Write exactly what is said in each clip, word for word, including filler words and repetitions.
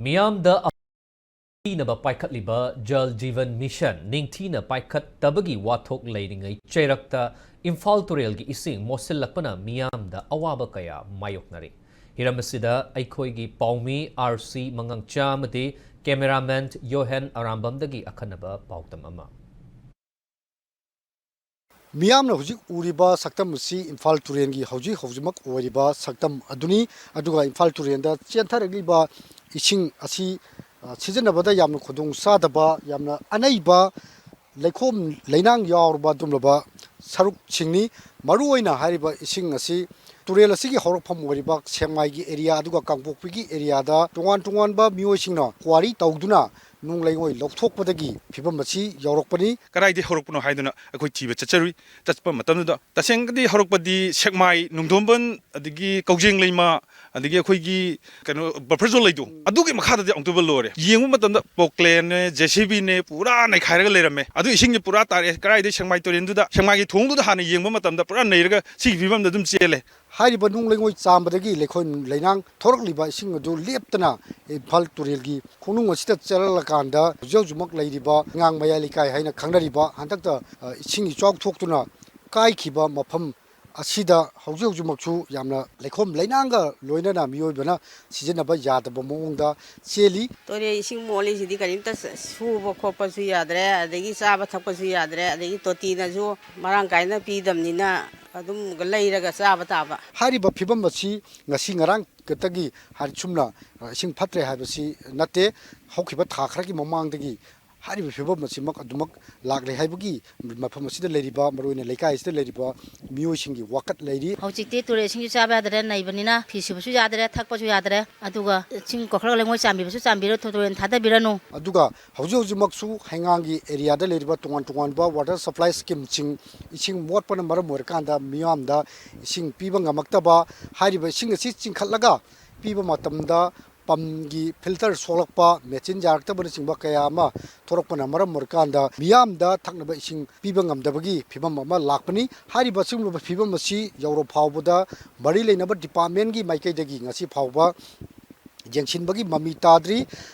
ꯃꯤꯌꯥꯝꯗ ꯄꯤꯅꯕ ꯄꯥꯏꯈꯠꯂꯤꯕ ꯖꯜ ꯖꯤꯚꯟ ꯃꯤꯁꯟ ꯅꯤꯡꯊꯤꯅ ꯄꯥꯏꯈꯠꯇꯕꯒꯤ ꯋꯥꯊꯣꯛ ꯂꯩꯔꯤꯉꯩ ꯆꯩꯔꯛꯇ ꯏꯝꯐꯥꯜ ꯇꯨꯔꯦꯜꯒꯤ ꯏꯁꯤꯡ ꯃꯣꯠꯁꯤꯜꯂꯛꯄꯅ ꯃꯤꯌꯥꯝꯗ ꯑꯋꯥꯕ ꯀꯌꯥ ꯃꯥꯌꯣꯛꯅꯔꯤ꯫ ꯍꯤꯔꯝ ꯑꯁꯤꯗ ꯑꯩꯈꯣꯏꯒꯤ ꯄꯥꯎꯃꯤ ꯑꯥꯔ ꯁꯤ ꯃꯉꯥꯡꯆꯥ ꯑꯃꯗꯤ ꯀꯦꯃꯦꯔꯥꯃꯦꯟ ꯌꯣꯍꯦꯟ ꯑꯔꯥꯝꯕꯝꯗꯒꯤ ꯑꯈꯟꯅꯕ ꯄꯥꯎꯗꯝ ꯑꯃ꯫ ꯃꯤꯌꯥꯝꯅ ꯍꯧꯖꯤꯛ ꯎꯔꯤꯕ ꯁꯛꯇꯝ ꯑꯁꯤ ꯏꯝꯐꯥꯜ ꯇꯨꯔꯦꯜꯒꯤ ꯍꯧꯖꯤꯛ ꯍꯧꯖꯤꯛꯃꯛ ꯑꯣꯏꯔꯤꯕ ꯁꯛꯇꯝ ꯑꯗꯨꯅꯤ꯫ ꯑꯗꯨꯒ ꯏꯝꯐꯥꯜ ꯇꯨꯔꯦꯜꯗ ꯆꯦꯟꯊꯔꯛꯂꯤꯕ ꯏꯁꯤꯡ ꯑꯁꯤ, ꯑ, ꯁꯤꯖꯤꯟꯅꯕꯗ ꯌꯥꯝꯅ ꯈꯨꯗꯣꯡ ꯆꯥꯗꯕ, ꯌꯥꯝꯅ ꯑꯅꯩꯕ ꯂꯩꯈꯣꯝ ꯂꯩꯅꯥꯡ ꯌꯥꯎꯔꯕ ꯑꯗꯨꯒꯨꯝꯂꯕ ꯁꯔꯨꯛꯁꯤꯡꯅꯤ꯫ ꯃꯔꯨꯑꯣꯏꯅ ꯍꯥꯏꯔꯤꯕ ꯏꯁꯤꯡ ꯑꯁꯤ ꯇꯨꯔꯦꯜ ꯑꯁꯤꯒꯤ ꯍꯧꯔꯛꯐꯝ ꯑꯣꯏꯔꯤꯕ ꯁꯦꯛꯃꯥꯏꯒꯤ ꯑꯦꯔꯤꯌꯥ ꯑꯗꯨꯒ ꯀꯥꯡꯄꯣꯛꯄꯤꯒꯤ ꯑꯦꯔꯤꯌꯥꯗ ꯇꯣꯉꯥꯟ ꯇꯣꯉꯥꯟꯕ ꯃꯤꯑꯣꯏꯁꯤꯡꯅ quarry ꯇꯧꯗꯨꯅ ꯅꯨꯡ ꯂꯩꯉꯣꯏ ꯂꯧꯊꯣꯛꯄꯗꯒꯤ ꯐꯤꯕꯝ ꯑꯁꯤ ꯌꯧꯔꯛꯄꯅꯤ꯫ ꯀꯗꯥꯏꯗꯒꯤ ꯍꯧꯔꯛꯄꯅꯣ ꯍꯥꯏꯗꯨꯅ ꯑꯩꯈꯣꯏ ꯊꯤꯕ ꯆꯠꯆꯔꯨꯏ꯫ ꯆꯠꯄ ꯃꯇꯝꯗꯨꯗ ꯇꯁꯦꯡꯅꯗꯤ ꯍꯧꯔꯛꯄꯗꯤ ꯁꯦꯛꯃꯥꯏ, ꯅꯨꯡꯗꯣꯝꯕꯟ, ꯑꯗꯒꯤ ꯀꯧꯖꯦꯡ ꯂꯩꯃ, ꯑꯗꯒꯤ ꯑꯩꯈꯣꯏꯒꯤ ꯀꯩꯅꯣ buffer zone ꯂꯩꯗꯣ, ꯑꯗꯨꯒꯤ ꯃꯈꯥꯗꯗꯤ ꯑꯃꯨꯛꯇꯣꯏꯕ ꯂꯣꯏꯔꯦ꯫ ꯌꯦꯡꯕ ꯃꯇꯝꯗ ꯄꯣꯀ꯭ꯂꯦꯟꯅꯦ, ꯖꯦ ꯁꯤ ꯕꯤꯅꯦ, ꯄꯨꯔꯥ ꯅꯩꯈꯥꯏꯔꯒ ꯂꯩꯔꯝꯃꯦ꯫ ꯑꯗꯨ ꯏꯁꯤꯡꯁꯦ ꯄꯨꯔꯥ ꯇꯥꯔꯛꯑꯦ꯫ ꯀꯗꯥꯏꯗꯒꯤ ꯁꯦꯛꯃꯥꯏ ꯇꯨꯔꯦꯜꯗꯨꯗ, ꯁꯦꯛꯃꯥꯏꯒꯤ ꯊꯣꯡꯗꯨꯗ ꯍꯥꯟꯅ ꯌꯦꯡꯕ ꯃꯇꯝꯗ ꯄꯨꯔꯥ ꯅꯩꯔꯒ ꯁꯤꯒꯤ ꯐꯤꯕꯝꯗ ꯑꯗꯨꯝ ꯆꯦꯜꯂꯦ꯫ ꯍꯥꯏꯔꯤꯕ ꯅꯨꯡ ꯂꯩꯉꯣꯏ ꯆꯥꯝꯕꯗꯒꯤ ꯂꯩꯈꯣꯝ ꯂꯩꯅꯥꯡ ꯊꯣꯔꯛꯂꯤꯕ ꯏꯁꯤꯡ ꯑꯗꯨ ꯂꯦꯞꯇꯅ ꯏꯝꯐꯥꯜ ꯇꯨꯔꯦꯜꯒꯤ ꯈꯣꯡꯅꯨꯡ ꯑꯁꯤꯗ ꯆꯦꯜꯍꯜꯂꯀꯥꯟꯗ ꯍꯧꯖꯤꯛ ꯍꯧꯖꯤꯛꯃꯛ ꯂꯩꯔꯤꯕ ꯑꯉꯥꯡ ꯃꯌꯥꯏ ꯂꯩꯀꯥꯏ ꯍꯥꯏꯅ ꯈꯪꯅꯔꯤꯕ ꯍꯟꯗꯛꯇ, ꯑ, ꯏꯁꯤꯡ ꯏꯆꯥꯎ ꯊꯣꯛꯇꯨꯅ ꯀꯥꯏꯈꯤꯕ ꯃꯐꯝ ꯑꯁꯤꯗ ꯍꯧꯖꯤꯛ ꯍꯧꯖꯤꯛꯃꯛꯁꯨ ꯌꯥꯝꯅ ꯂꯩꯈꯣꯝ ꯂꯩꯅꯥꯡꯒ ꯂꯣꯏꯅꯅ ꯃꯤꯑꯣꯏꯕꯅ ꯁꯤꯖꯤꯟꯅꯕ ꯌꯥꯗꯕ ꯃꯑꯣꯡꯗ ꯆꯦꯜꯂꯤ꯫ ꯇꯨꯔꯦꯜ ꯏꯁꯤꯡ ꯃꯣꯠꯂꯤꯁꯤꯗꯤ ꯀꯔꯤꯝꯇ ꯁꯨꯕ ꯈꯣꯠꯄꯁꯨ ꯌꯥꯗ꯭ꯔꯦ, ꯑꯗꯒꯤ ꯆꯥꯕ ꯊꯛꯄꯁꯨ ꯌꯥꯗ꯭ꯔꯦ, ꯑꯗꯒꯤ ꯇꯣꯇꯤꯅꯁꯨ ꯃꯔꯥꯡ ꯀꯥꯏꯅ ꯄꯤꯗꯕꯅꯤꯅ ꯑꯗꯨꯝ ꯂꯩꯔꯒ ꯆꯥꯕ ꯇꯥꯕ꯫ ꯍꯥꯏꯔꯤꯕ ꯐꯤꯕꯝ ꯑꯁꯤ ꯉꯁꯤ ꯉꯔꯥꯡ ꯈꯛꯇꯒꯤ ꯍꯥꯏ-, ꯁꯨꯝꯅ, ꯑ, ꯏꯁꯤꯡ ꯐꯠꯇ꯭ꯔꯦ ꯍꯥꯏꯕꯁꯤ ꯅꯠꯇꯦ꯫ ꯍꯧꯈꯤꯕ ꯊꯥ ꯈꯔꯒꯤ ꯃꯃꯥꯡꯗꯒꯤ ꯍꯥꯏꯔꯤꯕ ꯐꯤꯕꯝ ꯑꯁꯤꯃꯛ ꯑꯗꯨꯃꯛ ꯂꯥꯛꯂꯦ ꯍꯥꯏꯕꯒꯤ ꯃꯐꯝ ꯑꯁꯤꯗ ꯂꯩꯔꯤꯕ, ꯃꯔꯨꯑꯣꯏꯅ ꯂꯩꯀꯥꯏ ꯑꯁꯤꯗ ꯂꯩꯔꯤꯕ ꯃꯤꯑꯣꯏꯁꯤꯡꯒꯤ ꯋꯥꯀꯠ ꯂꯩꯔꯤ꯫ ꯍꯧꯖꯤꯛꯇꯤ ꯇꯨꯔꯦꯜ ꯏꯁꯤꯡꯁꯨ ꯆꯥꯕ ꯌꯥꯗ꯭ꯔꯦ, ꯅꯩꯕꯅꯤꯅ ꯐꯤ ꯁꯨꯕꯁꯨ ꯌꯥꯗ꯭ꯔꯦ, ꯊꯛꯄꯁꯨ ꯌꯥꯗ꯭ꯔꯦ, ꯑꯗꯨꯒ ꯆꯤꯡ ꯀꯣꯈ꯭ꯔꯒ ꯂꯩꯉꯣꯏ ꯆꯥꯝꯕꯤꯕꯁꯨ ꯆꯥꯝꯕꯤꯔꯣ, ꯇꯨꯔꯦꯜ ꯊꯥꯗꯕꯤꯔꯅꯨ꯫ ꯑꯗꯨꯒ ꯍꯧꯖꯤꯛ ꯍꯧꯖꯤꯛꯃꯛꯁꯨ ꯍꯩꯉꯥꯡꯒꯤ ꯑꯦꯔꯤꯌꯥꯗ ꯂꯩꯔꯤꯕ ꯇꯣꯉꯥꯟ ꯇꯣꯉꯥꯟꯕ water supply schemeꯁꯤꯡ, ꯏꯁꯤꯡ ꯃꯣꯠꯄꯅ ꯃꯔꯝ ꯑꯣꯏꯔꯀꯥꯟꯗ ꯃꯤꯌꯥꯝꯗ ꯏꯁꯤꯡ ꯄꯤꯕ ꯉꯝꯃꯛꯇꯕ, ꯍꯥꯏꯔꯤꯕ ꯏꯁꯤꯡ ꯑꯁꯤ ꯆꯤꯡꯈꯠꯂꯒ ꯄꯤꯕ ꯃꯇꯝꯗ ꯄꯝꯒꯤ filter ꯁꯣꯛꯂꯛꯄ, ꯃꯦꯆꯤꯟ ꯌꯥꯔꯛꯇꯕꯅꯆꯤꯡꯕ ꯀꯌꯥ ꯑꯃ ꯊꯣꯔꯛꯄꯅ ꯃꯔꯝ ꯑꯣꯏꯔꯀꯥꯟꯗ ꯃꯤꯌꯥꯝꯗ ꯊꯛꯅꯕ ꯏꯁꯤꯡ ꯄꯤꯕ ꯉꯝꯗꯕꯒꯤ ꯐꯤꯕꯝ ꯑꯃ ꯂꯥꯛꯄꯅꯤ꯫ ꯍꯥꯏꯔꯤꯕ ꯑꯁꯤꯒꯨꯝꯂꯕ ꯐꯤꯕꯝ ꯑꯁꯤ ꯌꯧꯔ ꯐꯥꯎꯕꯗ ꯃꯔꯤ ꯂꯩꯅꯕ departmentꯀꯤ ꯃꯥꯏꯀꯩꯗꯒꯤ ꯉꯁꯤ ꯐꯥꯎꯕ ꯌꯦꯡꯁꯤꯟꯕꯒꯤ ꯃꯃꯤ ꯇꯥꯗ꯭ꯔꯤ꯫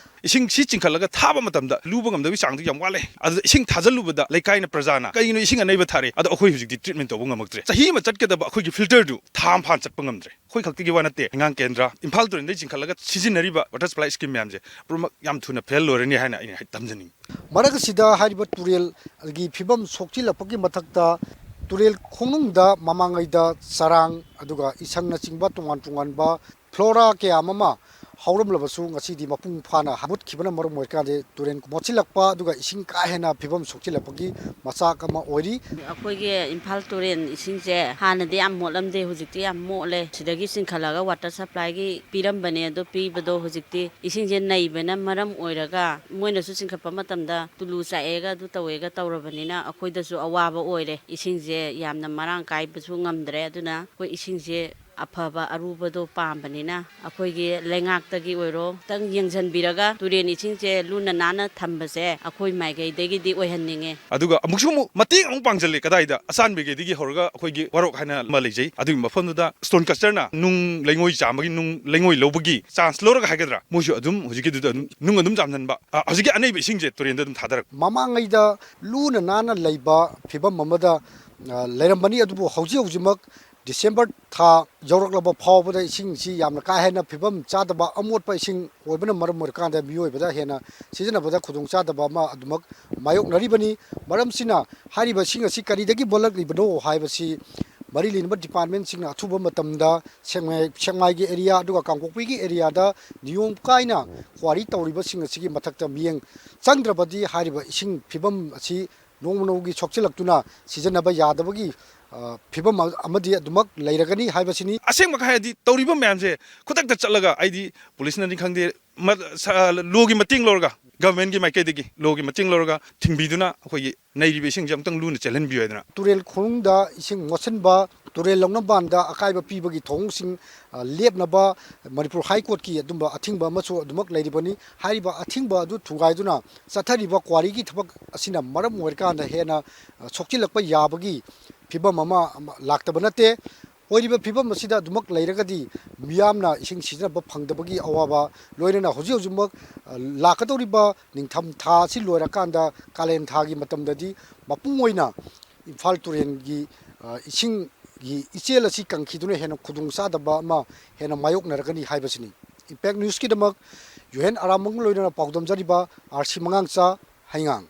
ꯏꯁꯤꯡ ꯁꯤ ꯆꯤꯡꯈꯠꯂꯒ ꯊꯥꯕ ꯃꯇꯝꯗ ꯂꯨꯕ ꯉꯝꯗꯕꯒꯤ ꯆꯥꯡꯗꯨ ꯌꯥꯝ ꯋꯥꯠꯂꯦ꯫ ꯑꯗꯨꯗ ꯏꯁꯤꯡ ꯊꯥꯖꯤꯜꯂꯨꯕꯗ ꯂꯩꯀꯥꯏꯅ, ꯄ꯭ꯔꯖꯥꯅ "ꯀꯩꯒꯤꯅꯣ ꯏꯁꯤꯡ ꯑꯅꯩꯕ ꯊꯥꯔꯦ?" ꯑꯗꯣ ꯑꯩꯈꯣꯏ ꯍꯧꯖꯤꯛꯇꯤ ꯇ꯭ꯔꯤꯠꯃꯦꯟ ꯇꯧꯕ ꯉꯝꯃꯛꯇ꯭ꯔꯦ꯫ ꯆꯍꯤ ꯑꯃ ꯆꯠꯀꯗꯕ ꯑꯩꯈꯣꯏꯒꯤ ꯐꯤꯜꯇꯔꯗꯨ ꯊꯥ ꯑꯃ ꯐꯥꯅ ꯆꯠꯄ ꯉꯝꯗ꯭ꯔꯦ꯫ ꯑꯩꯈꯣꯏ ꯈꯛꯇꯒꯤ ꯋꯥ ꯅꯠꯇꯦ, ꯍꯩꯉꯥꯡ ꯀꯦꯟꯗ꯭ꯔ, ꯏꯝꯐꯥꯜ ꯇꯨꯔꯦꯜꯗꯩ ꯆꯤꯡꯈꯠꯂꯒ ꯁꯤꯖꯤꯟꯅꯔꯤꯕ ꯋꯥꯇꯔ ꯁꯄ꯭ꯂꯥꯏ ꯁ꯭ꯀꯤꯝ ꯃꯌꯥꯝꯁꯦ ꯄꯨꯝꯅꯃꯛ ꯌꯥꯝ ꯊꯨꯅ ꯐꯦꯜ ꯑꯣꯏꯔꯅꯤ ꯍꯥꯏꯅ ꯑꯩꯅ ꯍꯥꯏ-, ꯊꯝꯖꯅꯤꯡꯉꯤ꯫ ꯃꯔꯛ ꯑꯁꯤꯗ ꯍꯥꯏꯔꯤꯕ ꯇꯨꯔꯦꯜꯒꯤ ꯐꯤꯕꯝ ꯁꯣꯛꯆꯤꯜꯂꯛꯄꯒꯤ ꯃꯊꯛꯇ ꯇꯨꯔꯦꯜ ꯈꯣꯡꯅꯨꯡꯗ ꯃꯃꯥꯡꯉꯩꯗ ꯆꯔꯥꯡ, ꯑꯗꯨꯒ ꯏꯁꯪꯅꯆꯤꯡꯕ ꯇꯣꯉꯥꯟ ꯇꯣꯉꯥꯟꯕ ꯐ꯭ꯂꯣꯔꯥ ꯀꯌꯥ ꯑꯃ ꯍꯧꯔꯝꯂꯕꯁꯨ ꯉꯁꯤꯗꯤ ꯃꯄꯨꯡ ꯐꯥꯅ ꯃꯨꯠꯈꯤꯕꯅ ꯃꯔꯝ ꯑꯣꯏꯔꯀꯥꯟꯗ ꯇꯨꯔꯦꯜ ꯃꯣꯠꯁꯤꯜꯂꯛꯄ ꯑꯗꯨꯒ ꯏꯁꯤꯡ ꯀꯥ ꯍꯦꯟꯅ ꯐꯤꯕꯝ ꯁꯣꯛꯆꯤꯜꯂꯛꯄꯒꯤ ꯃꯆꯥꯛ ꯑꯃ ꯑꯣꯏꯔꯤ꯫ ꯑꯩꯈꯣꯏꯒꯤ ꯏꯝꯐꯥꯜ ꯇꯨꯔꯦꯜ ꯏꯁꯤꯡꯁꯦ ꯍꯥꯟꯅꯗꯤ ꯌꯥꯝ ꯃꯣꯠꯂꯝꯗꯦ, ꯍꯧꯖꯤꯛꯇꯤ ꯌꯥꯝ ꯃꯣꯠꯂꯦ꯫ ꯁꯤꯗꯒꯤ ꯆꯤꯡꯈꯠꯂꯒ ꯋꯥꯇꯔ ꯁꯄ꯭ꯂꯥꯏꯒꯤ ꯄꯤꯔꯝꯕꯅꯦ, ꯑꯗꯣ ꯄꯤꯕꯗꯣ ꯍꯧꯖꯤꯛꯇꯤ ꯏꯁꯤꯡꯁꯦ ꯅꯩꯕꯅ ꯃꯔꯝ ꯑꯣꯏꯔꯒ ꯃꯣꯏꯅꯁꯨ ꯆꯤꯡꯈꯠꯄ ꯃꯇꯝꯗ ꯇꯨꯂꯨ ꯆꯥꯛꯑꯦꯒ ꯑꯗꯨ ꯇꯧꯋꯦꯒ ꯇꯧꯔꯕꯅꯤꯅ ꯑꯩꯈꯣꯏꯗꯁꯨ ꯑꯋꯥꯕ ꯑꯣꯏꯔꯦ꯫ ꯏꯁꯤꯡꯁꯦ ꯌꯥꯝꯅ ꯃꯔꯥꯡ ꯀꯥꯏꯕꯁꯨ ꯉꯝꯗ꯭ꯔꯦ꯫ ꯑꯗꯨꯅ ꯑꯩꯈꯣꯏ ꯏꯁꯤꯡꯁꯦ ꯑꯐꯕ ꯑꯔꯨꯕꯗꯣ ꯄꯥꯝꯕꯅꯤꯅ ꯑꯩꯈꯣꯏꯒꯤ ꯂꯩꯉꯥꯛꯇꯒꯤ ꯑꯣꯏꯔꯣ ꯈꯤꯇꯪ ꯌꯦꯡꯁꯤꯟꯕꯤꯔꯒ ꯇꯨꯔꯦꯟ ꯏꯁꯤꯡꯁꯦ ꯂꯨꯅ ꯅꯥꯟꯅ ꯊꯝꯕꯁꯦ ꯑꯩꯈꯣꯏ ꯃꯥꯏꯀꯩꯗꯒꯤꯗꯤ ꯑꯣꯏꯍꯟꯅꯤꯡꯉꯦ꯫ ꯑꯗꯨꯒ ꯑꯃꯨꯛꯁꯨ ꯑꯃꯨꯛ ꯃꯇꯦꯡ ꯑꯃꯨꯛ ꯄꯥꯡꯁꯤꯜꯂꯦ꯫ ꯀꯗꯥꯏꯗ? ꯑꯆꯥꯟꯕꯤꯈꯩꯗꯒꯤ ꯍꯧꯔꯒ ꯑꯩꯈꯣꯏꯒꯤ ꯋꯥꯔꯣꯛ ꯍꯥꯏꯅ ꯑꯃ ꯂꯩꯖꯩ꯫ ꯑꯗꯨꯒꯤ ꯃꯐꯝꯗꯨꯗ ꯁ꯭ꯇꯣꯟ ꯀꯁꯇꯔꯅ ꯅꯨꯡ ꯂꯩꯉꯣꯏ ꯆꯥꯝꯕꯒꯤ ꯅꯨꯡ ꯂꯩꯉꯣꯏ ꯂꯧꯕꯒꯤ ꯆꯥꯟꯁ ꯂꯧꯔꯒ ꯍꯥꯏꯒꯗ꯭ꯔꯥ, ꯃꯣꯏꯁꯨ ꯑꯗꯨꯝ ꯍꯧꯖꯤꯛꯀꯤꯗꯨꯗ ꯑꯗꯨꯝ ꯅꯨꯡ ꯑꯗꯨꯝ ꯆꯥꯝꯁꯤꯟꯕ, ꯑ, ꯍꯧꯖꯤꯛꯀꯤ ꯑꯅꯩꯕ ꯏꯁꯤꯡꯁꯦ ꯇꯨꯔꯦꯟꯗ ꯑꯗꯨꯝ ꯊꯥꯗꯔꯛꯄ꯫ ꯃꯃꯥꯡꯉꯩꯗ ꯂꯨꯅ ꯅꯥꯟꯅ ꯂꯩꯕ ꯐꯤꯕꯝ ꯑꯃꯗ, ꯑ, ꯂꯩꯔꯝꯕꯅꯤ꯫ ꯑꯗꯨꯕꯨ ꯍꯧꯖꯤꯛ ꯍꯧꯖꯤꯛꯃꯛ ꯗꯤꯁꯦꯝꯕꯔ ꯊꯥ ꯌꯧꯔꯛꯂꯕ ꯐꯥꯎꯕꯗ ꯏꯁꯤꯡꯁꯤ ꯌꯥꯝꯅ ꯀꯥ ꯍꯦꯟꯅ ꯐꯤꯕꯝ ꯆꯥꯗꯕ, ꯑꯃꯣꯠꯄ ꯏꯁꯤꯡ ꯑꯣꯏꯕꯅ ꯃꯔꯝ ꯑꯣꯏꯔꯀꯥꯟꯗ ꯃꯤꯑꯣꯏꯕꯗ ꯍꯦꯟꯅ ꯁꯤꯖꯤꯟꯅꯕꯗ ꯈꯨꯗꯣꯡꯆꯥꯗꯕ ꯑꯃ ꯑꯗꯨꯃꯛ ꯃꯥꯌꯣꯛꯅꯔꯤꯕꯅꯤ꯫ ꯃꯔꯝꯁꯤꯅ ꯍꯥꯏꯔꯤꯕ ꯏꯁꯤꯡ ꯑꯁꯤ ꯀꯔꯤꯗꯒꯤ ꯃꯣꯠꯂꯛꯂꯤꯕꯅꯣ ꯍꯥꯏꯕꯁꯤ ꯃꯔꯤ ꯂꯩꯅꯕ ꯗꯤꯄꯥꯔꯠꯃꯦꯟꯁꯤꯡꯅ ꯑꯊꯨꯕ ꯃꯇꯝꯗ ꯁꯦꯛꯃꯥꯏ-, ꯁꯦꯛꯃꯥꯏꯒꯤ ꯑꯦꯔꯤꯌꯥ ꯑꯗꯨꯒ ꯀꯥꯡꯄꯣꯛꯄꯤꯒꯤ ꯑꯦꯔꯤꯌꯥꯗ ꯅꯤꯌꯣꯝ ꯀꯥꯏꯅ ꯀ꯭ꯋꯥꯔꯤ ꯇꯧꯔꯤꯕꯁꯤꯡ ꯑꯁꯤꯒꯤ ꯃꯊꯛꯇ ꯃꯤꯠꯌꯦꯡ ꯆꯪꯗ꯭ꯔꯕꯗꯤ ꯍꯥꯏꯔꯤꯕ ꯏꯁꯤꯡ ꯐꯤꯕꯝ ꯑꯁꯤ ꯅꯣꯡꯃ ꯅꯣꯡꯃꯒꯤ ꯁꯣꯛꯆꯤꯜꯂꯛꯇꯨꯅ ꯁꯤꯖꯤꯟꯅꯕ ꯌꯥꯗꯕꯒꯤ, ꯑ, ꯐꯤꯕꯝ ꯑꯃꯗꯤ ꯑꯗꯨꯃꯛ ꯂꯩꯔꯒꯅꯤ ꯍꯥꯏꯕꯁꯤꯅꯤ꯫ ꯑꯁꯦꯡꯕ ꯍꯥꯏꯔꯗꯤ ꯇꯧꯔꯤꯕ ꯃꯌꯥꯝꯁꯦ ꯈꯨꯗꯛꯇ ꯆꯠꯂꯒ, ꯑꯩꯗꯤ ꯄꯨꯂꯤꯁꯅꯅꯤ ꯈꯪꯗꯦ, ꯃ-, ꯁ-, ꯂꯣꯒꯤ ꯃꯇꯦꯡ ꯂꯧꯔꯒ, ꯒꯚꯔꯟꯃꯦꯟꯠꯀꯤ ꯃꯥꯏꯀꯩꯗꯒꯤ ꯂꯣꯒꯤ ꯃꯇꯦꯡ ꯂꯧꯔꯒ ꯊꯤꯡꯕꯤꯗꯨꯅ ꯑꯩꯈꯣꯏꯒꯤ ꯅꯩꯔꯤꯕ ꯏꯁꯤꯡꯁꯦ ꯑꯃꯨꯛꯇꯪ ꯂꯨꯅ ꯆꯦꯜꯍꯟꯕꯤꯌꯨ ꯍꯥꯏꯗꯅ꯫ ꯇꯨꯔꯦꯜ ꯈꯣꯡꯅꯨꯡꯗ ꯏꯁꯤꯡ ꯃꯣꯠꯁꯤꯟꯕ, ꯇꯨꯔꯦꯜ ꯂꯧꯅꯝꯕꯥꯟꯗ ꯑꯀꯥꯏꯕ ꯄꯤꯕꯒꯤ ꯊꯧꯑꯣꯡꯁꯤꯡ, ꯑ, ꯂꯦꯞꯅꯕ ꯃꯅꯤꯄꯨꯔ ꯍꯥꯏ ꯀꯣꯔꯠꯀꯤ ꯑꯗꯨꯝꯕ ꯑꯊꯤꯡꯕ ꯑꯃꯁꯨ ꯑꯗꯨꯃꯛ ꯂꯩꯔꯤꯕꯅꯤ꯫ ꯍꯥꯏꯔꯤꯕ ꯑꯊꯤꯡꯕ ꯑꯗꯨ ꯊꯨꯒꯥꯏꯗꯨꯅ ꯆꯠꯊꯔꯤꯕ ꯀ꯭ꯋꯥꯔꯤꯒꯤ ꯊꯕꯛ ꯑꯁꯤꯅ ꯃꯔꯝ ꯑꯣꯏꯔꯀꯥꯟꯗ ꯍꯦꯟꯅ, ꯑ, ꯁꯣꯛꯆꯤꯜꯂꯛꯄ ꯌꯥꯕꯒꯤ ꯐꯤꯕꯝ ꯑꯃ, ꯑꯃ ꯂꯥꯛꯇꯕ ꯅꯠꯇꯦ꯫ ꯑꯣꯏꯔꯤꯕ ꯐꯤꯕꯝ ꯑꯁꯤꯗ ꯑꯗꯨꯃꯛ ꯂꯩꯔꯒꯗꯤ ꯃꯤꯌꯥꯝꯅ ꯏꯁꯤꯡ ꯁꯤꯖꯤꯟꯅꯕ ꯐꯪꯗꯕꯒꯤ ꯑꯋꯥꯕ, ꯂꯣꯏꯅꯅ ꯍꯧꯖꯤꯛ ꯍꯧꯖꯤꯛꯃꯛ, ꯑ, ꯂꯥꯛꯀꯗꯧꯔꯤꯕ ꯅꯤꯡꯊꯝ ꯊꯥ ꯑꯁꯤ ꯂꯣꯏꯔꯀꯥꯟꯗ ꯀꯥꯂꯦꯟ ꯊꯥꯒꯤ ꯃꯇꯝꯗꯗꯤ ꯃꯄꯨꯡ ꯑꯣꯏꯅ ꯏꯝꯐꯥꯜ ꯇꯨꯔꯦꯜꯒꯤ, ꯑ, ꯏꯁꯤꯡꯒꯤ ꯏꯆꯦꯜ ꯑꯁꯤ ꯀꯪꯈꯤꯗꯨꯅ ꯍꯦꯟꯅ ꯈꯨꯗꯣꯡ ꯆꯥꯗꯕ ꯑꯃ ꯍꯦꯟꯅ ꯃꯥꯌꯣꯛꯅꯔꯒꯅꯤ ꯍꯥꯏꯕꯁꯤꯅꯤ꯫ Impact Newsꯀꯤꯗꯃꯛ ꯌꯨꯍꯦꯟ ꯑꯔꯥꯝꯕꯝꯒ ꯂꯣꯏꯅꯅ ꯄꯥꯎꯗꯝꯖꯔꯤꯕ ꯑꯥꯔ ꯁꯤ ꯃꯉꯥꯡꯆꯥ, ꯍꯩꯉꯥꯡ꯫